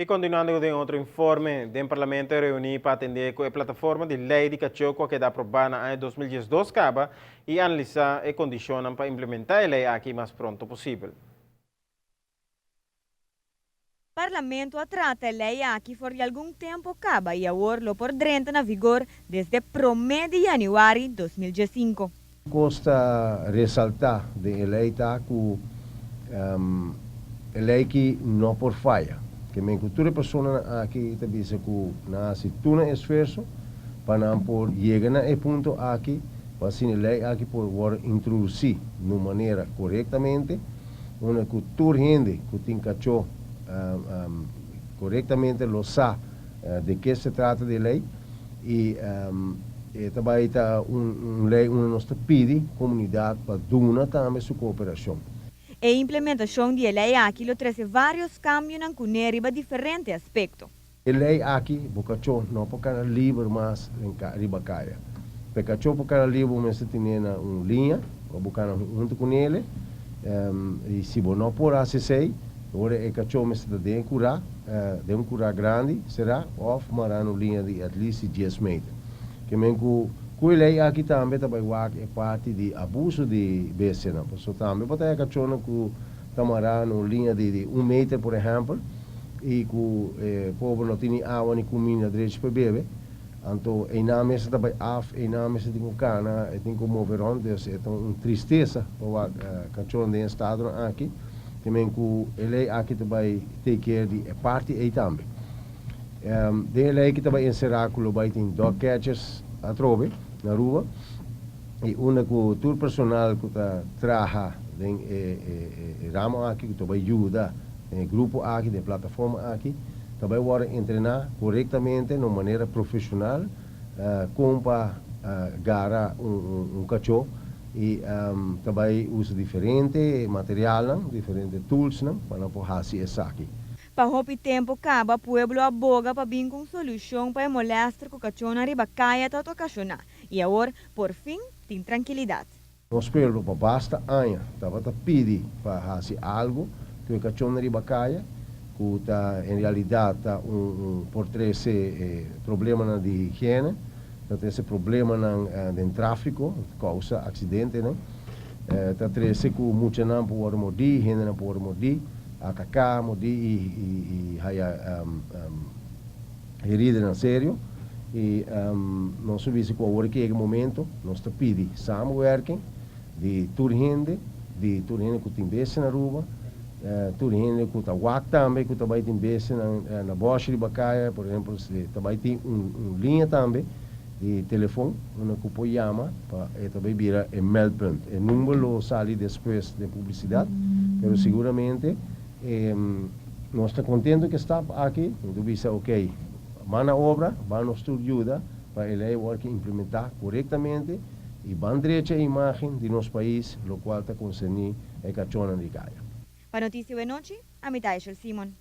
I kontinuando ku den otro informe, den Parlamento a reuní pa atendé ku e plataforma di lei di kachó ku a keda aprobá na aña 2012 kaba i analisá e kondishonnan pa implementá e lei aki mas pronto posibel. Parlamento a trata e lei aki for di algun tempo kaba i awor lo por drenta na vigor desde promé di yanüari 2015. Kos ta resaltá den e lei ta ku e lei ki no por faya. Ke men ku tur e personanan aki ta bisa ku nan a hasi tur nan esfuerso pa nan por yega na e punto aki pa asina e lei aki por wòrdu introdusí na un manera korektamente. Unda ku tur hende ku tin kachó korektamente lo sa de ke se trata di e lei i e ta bai ta un lei unda nos ta pidi komunidat pa duna tambe su kooperashon. E implementashon di e lei aki lo trese vários kambionan kuné riba diferente aspekto. E lei aki, bo kachó no por kana liber mas den riba kaya. Pa e kachó por kana liber bo mester tine na un liña pa bo kana huntu ku nele. I si bo no por hasi esei, ora e kachó mester ta den e kurá, den un kurá grandi, será, òf mará na un liña di at least di dies meter. Ke men ku ku e lei aki tambe ta bai wak e parti di abuso di bestianan, pasobra tambe bo ta haña kachónan ku ta mará na un liña di un meter por ehèmpel, i ku e pober no tin ni awa ni kuminda drechi pa bebe, anto einan mester ta bai af, einan mester tin ku kana, e tin ku move rònt, dus e ta un tristesa pa wak kachon den e estadonan aki, te men ku e lei aki ta bai take care di e parti ei tambe. Den e lei aki ta bai enserá ku lo bai tin dog catchers atrobe na Aruba, i unda ku tur personal ku ta traha den e ramo aki ku ta bai yuda Den e grupo aki, den e plataforma aki, ta bai wòrdu entrená korektamente na un manera profeshonal kon pa gara un kachó i ta bai usa diferente materialnan, diferente toolsnan pa nan por hasi esaki. Pa hopi tempu kaba pueblo a boga pa bin ku un solushon pa e molèster ku kachónan riba kaya ta okashoná i awor porfin tin trankilidat. Nos pueblo pa basta aña tabata pidi pa hasi algo ku e kachonnan riba kaya, ku ta en realidat ta un por trese problemanan di higiene, ta trese problemanan den trafiko, kousa aksidentenan, ta trese ku muchanan por wòrdu mordí, hendenan por wòrdu mordí, ataká, mordí i haya heridanan serio y nos a bisa cu awor aki yega e momento nos ta pidi samenwerking di tur hende, di tur hende cu tin bese na Aruba, tur hende cu ta wak tambe cu ta bay tin bese na boshi riba caya, por ehempel ta bay tin un liña tambe di telefon unda cu por yama pa e ta bay bira e meldpunt. E number lo sali despues den publicidad, pero seguramente Nos ta contento cu e stap aki, mi ta bisa ok, ban na obra, ban nos tur yuda pa e ley worki implementa corectamente y ban drecha e imagen di nos pais locual ta concerni e cachonnan di caya. Pa Noticia Wenochi, ami ta Eshel Simon.